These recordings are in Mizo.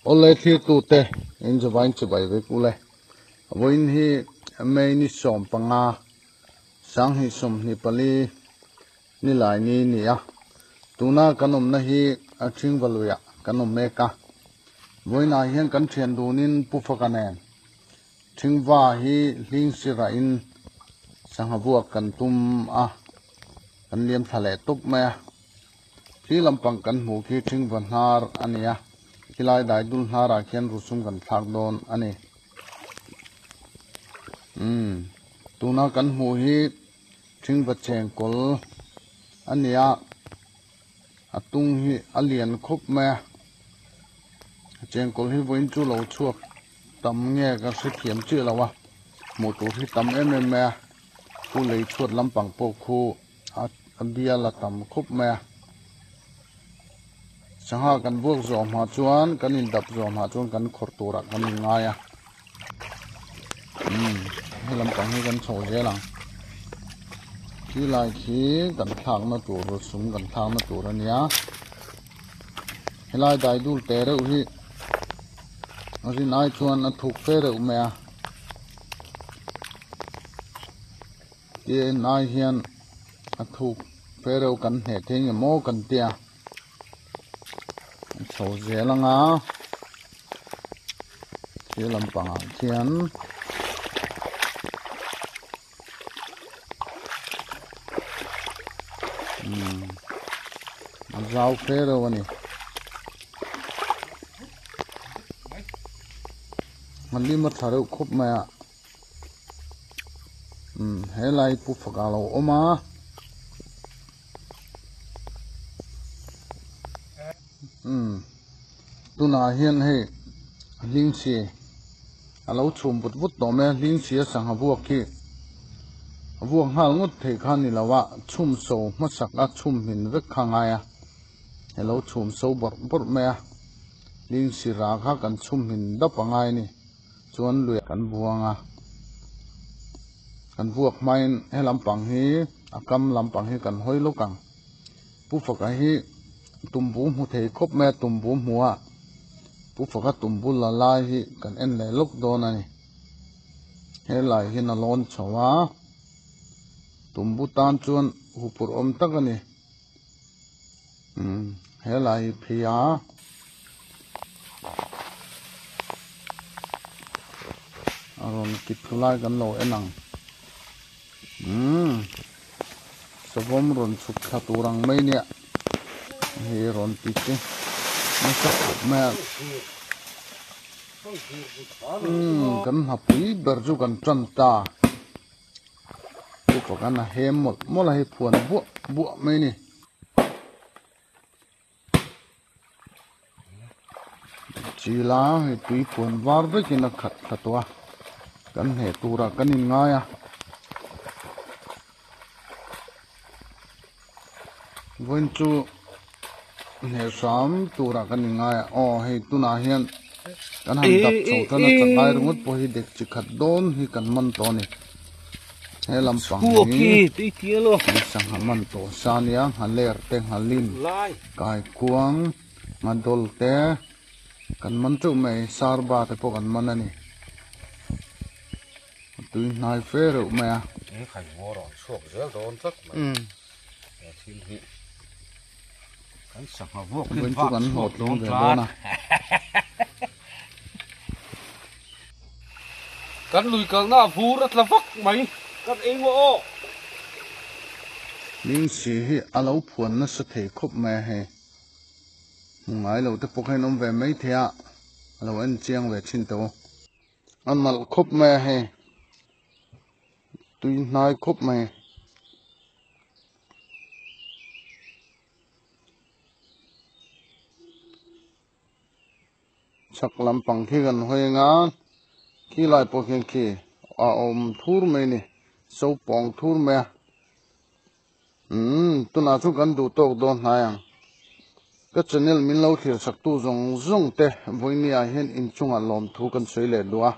Awle thlirtute in zavain chibai vek ule. Vawiin hi May ni 15, 2024 nilai ni ni a. Tuna kan awmna hi Thingvaluiah kan awm mek a. Vawiinah hian kan thian dunin Pu Faka nen Thingva hi hling sirahin sangha vuak kan tum a, kan liam thla leh tawp mai a. Khi lampang kan hmuh khi Thingva hnar a ni a, khilai daidul hnarah khian rusum kan thlak dawn a ni. Umm, tuna kan hmuh hi Thingva chengkawl a ni a, a tung hi a lian khawp mai a, chengkawl hi vawiin chu lo chhuak tam nge ka hrethiam chiah lo a, hmuh tur hi tam em em mai a, khu lei chhuat lampang pawh khu a bial a tam khawp mai a, sangha kan vuak zawh hma chuan kan indap zawh hma chuan kan khawrh turah kan inngai a, umm he lampang hi kan chho zel ang, khi lai khi kan thlakna tur sum kan thlakna tur a nia, helai daidul te reuh hi a rin ai chuan a thuk fe reuh mai a. Tin ai hian a thuk fe reuh kan hneh thei nge maw kan tia a chho zel anga thil lampangah khian umm a zau fe reuh a ni. A lim a tha reuh khawp mai a. Umm helai pu faka lo awm a umm tunah hian hei hling si a lo chhum vut vut tawh mai a hling si a sangha vuak khi a vuak nghal ngawt theih kha a ni lo a chhum so hmasak a chhum hmin vek kha a ngai a a lo chhum so bawrh bawrh mai a hling si rah kha kan chhum hmin dap a ngai a ni. Chuan lui kan buang a, kan vuak hmain he lampang hi a kam lampang hi kan hawi lawk ang. Pu Faka hi tumbu hmu thei khawp mai a, tumbu hmu a, Pu Faka tumbu la lai hi kan en leh lawk dawn a ni. He lai hian a lawn chho a, tumbu tan chuan huphurh awm tak a ni. Umm he lai hi phei a. A rawn kit thu lai kan lo en ang umm savawm rawn chhuk thla tur ang mai nia hei rawn ti chu nasa khawp mai a umm kan hnapui ber chu kan tan ta. Chu pakhat a hem mawlh mawlh a hei phuan buah buah mai a ni. Chila hei tui phuan var vekin a khat thla tawh a kan hneh turah kan inngai a. Vawiin chu hneh hram turah kan inngai a aw hei tunah hian kan han dap chho tan a chakai ringawt pawh hi dek chi khat dawn hi kan man tawh a ni he lampang hi sangha man tawh sa ania nghaler te nghalim kaikuang nghadawl te kan man teuh mai sarba te pawh kan man a ni. A tui hnai fe reuh mai a. He khai maw rawn chhuak zel dawn tlat mai. He thil hi kan sangha vuak in vak chhuak dawn tlat. Kan lui kalna a vur a tla vak mai. Kan ei maw aw. Lingsi hi a lo phuan nasa thei khawp mai a hei. Hmu ngai lo te pawh kha in awm ve mai thei a, a lo en chiang ve thin tawh. A nalh khawp mai a hei tui hnai khawp mai. Chhak lampang khi kan hawi anga khi lai pawh khian khi a awm thur mai a ni sopawng thur mai a. Umm tunah chu kan duh tawk dawn hnai ang. Ka channel min lo thlir chak tu zawng zawng te vawinia ah hian inchungah lawmthu kan sawi leh duh a.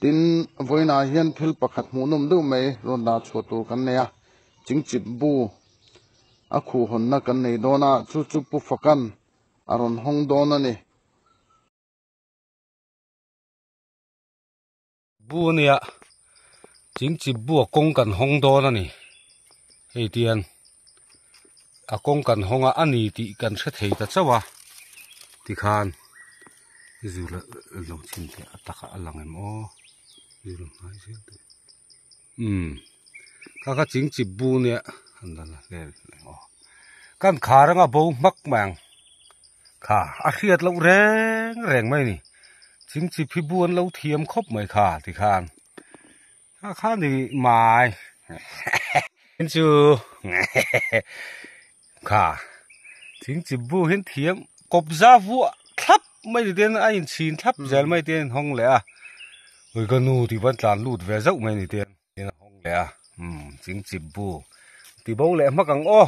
Tin, vawiinah ah hian thil pakhat hmuhnawm deuh mai rawn dah chhuah tur kan nei a, chingchip bu a khuhhawnna kan nei dawn a, chu chu Pu Fakan a rawn hawng dawn a ni. Bu ania chingchip bu a kawng kan hawng dawn a ni hei tian a kawng kan hawng a a ni tih kan hre thei ta chauh a tikhan zir lo chhin teh a takah a lang em aw zir hnai zel teh umm kha kha chingchip bu nia an la la hle aw kan khar anga bo hmak mai ang kha a hriat loh reng reng mai a ni chingchip hi bu an lo thiam khawp mai kha tikhan kha kha ni mai chu kha chingchip bu hian thiam kawpza vuah thlap mai ni ten a inchhin thlap zel mai te a hawng leh a ui ka nu tih pawh an tlan lut ve zauh mai ni te a hawng leh a umm chingchip bu ti bo leh hmak ang aw.